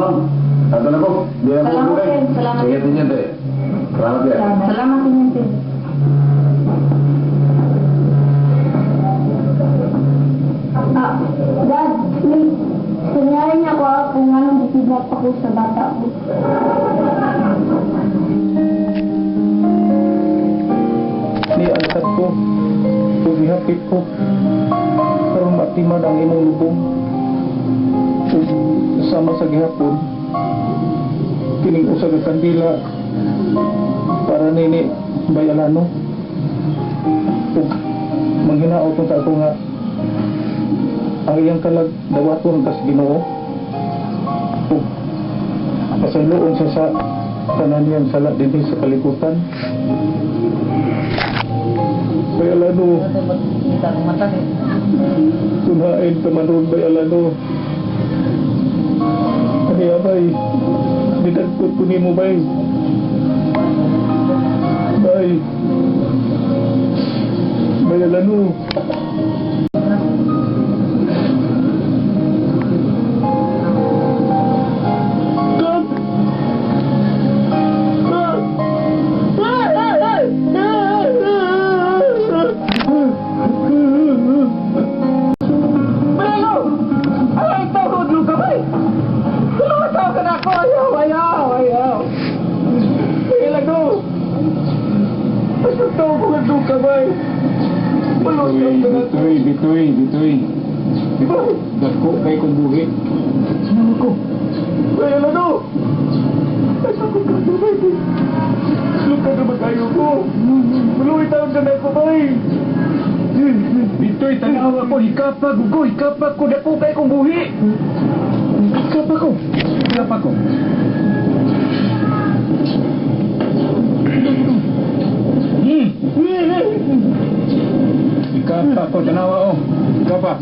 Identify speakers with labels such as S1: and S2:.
S1: Ma'am. Ato na ko. Di na ko
S2: Salamat,
S1: dugay.
S2: sir. Salamat.
S1: Sige, Teniente. Salamat ya.
S2: Salamat, Teniente.
S3: Ah, Dad, wait. Kunyari niya ako ah, kung anong gikidnap ako sa bata ko.
S4: Ni alkat ko ug gihapit ko karon matiman ang imong lubong ug sama sa gihapon kining usa ka kandila para nini bayalano ug manghinaot unta ako nga ang iyang kalag dawaton kas Ginoo ug pasayloon siya sa tanan niyang sala dinhi sa kalibutan. Bayalano, kunain ka man ron, bayalano. Kaya bay, didagkot ko nimo, bay. Bay. Bayalano. Dad! Dad!
S5: Bayalo! Ay, tawag luka bay! Tulungan ka na ako! Ayaw, ayaw, ayaw! Bayalo! Basta tawag ko nga luka bay!
S4: Bitoy, bitoy, bitoy, bitoy. Dako kay kong buhi. Ano ko?
S5: Bayalo! Basta ko ka bay! Luka na ba kayo ko? Maluwi taon ka na ako bay!
S4: Bitoy, tanawa ko, hikapa, gugo, hikapa ko, dako kay kong buhi. Hikapa ko. Hikapa ko. Hikapa ko, tanawa oh. Hikapa.